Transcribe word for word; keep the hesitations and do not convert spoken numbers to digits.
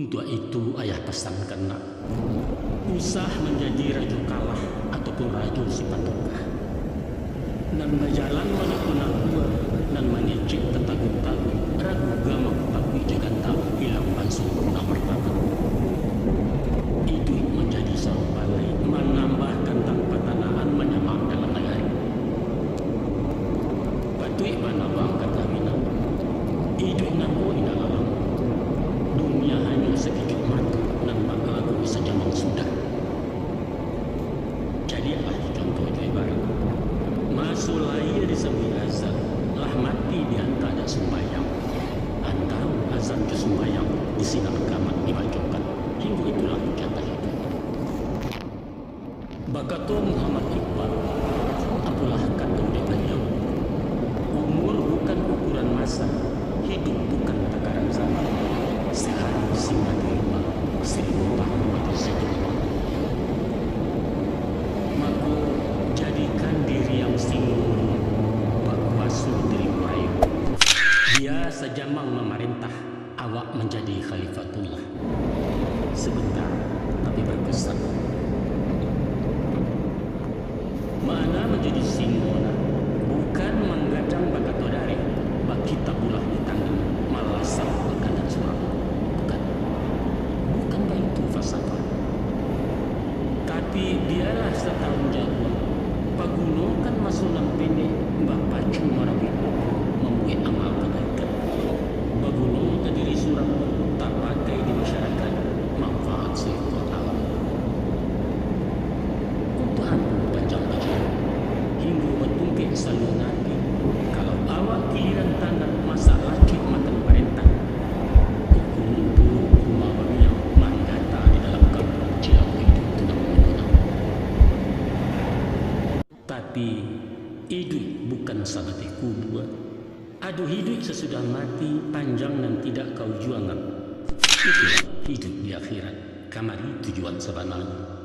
Untuak itu, ayah pasankan nak, usah manjadi rajo kalah ataupun rajo sipatukah. Nan bajalan manakua-nakua, nan mangecek tatagun-tagun, ragu gamak pakuik jo gantang, ilang pansuang punah martabat. Iduik manjadi saruang balai, manambah kantang patanaan, manyamak dalam nagari. Patuik bana bangka tawinan. Iduik nangko indak lalamo. Dunia hanyo sakicuak mato, nan bak lagu sajamang sudah. Jadilah contoh jo ibarat. Maso lahia disabuik azal, lah mati dianta dak sumbayang. Antaro azan jo sumbayang, di sinan kamat dibacokan. Hinggo itulah hujatan hiduik. Bakato Muhammad Iqbal, apolah kato dek baliau, umur bukan ukuran masa, hiduik bukan takaran zaman. Sahari singa di rumah, saribu tahun mati satumbang. Mako, jadikan diri ang singo, bakuaso di limuang rayo. Bia sajamang mamarentah, awak manjadi khalifatullah. Sabanta, tapi bakesan. Makna manjadi singo nak, bukan manggadang bakato dareh, bakitabulah di tangan, malasah bakandak surang. Bukan. Bukan baitu falsafah. Tapi, bialah satahun jaguang, pagunokan maso nan pendek, bapacu marabuik pokok, mambuek amal kabaikan. Baguno ka diri surang, tapakai di masyarakat, manfaat saikua alam. Untuak apo panjang bajilbab, hinggo batungkek saluang ati, kalau awak giliran tanak masak lacik makan parentah? Kok kunun pulo rumah bamiang mandata di dalam kampuang cilako iduik tu nan manyunang. Tapi, iduik bukan sabateh kubua. Ado hiduik sasudah mati, panjang nan tidak kaujuangan. Itulah hiduik di akhirat. Kamari tujuan sabananyo.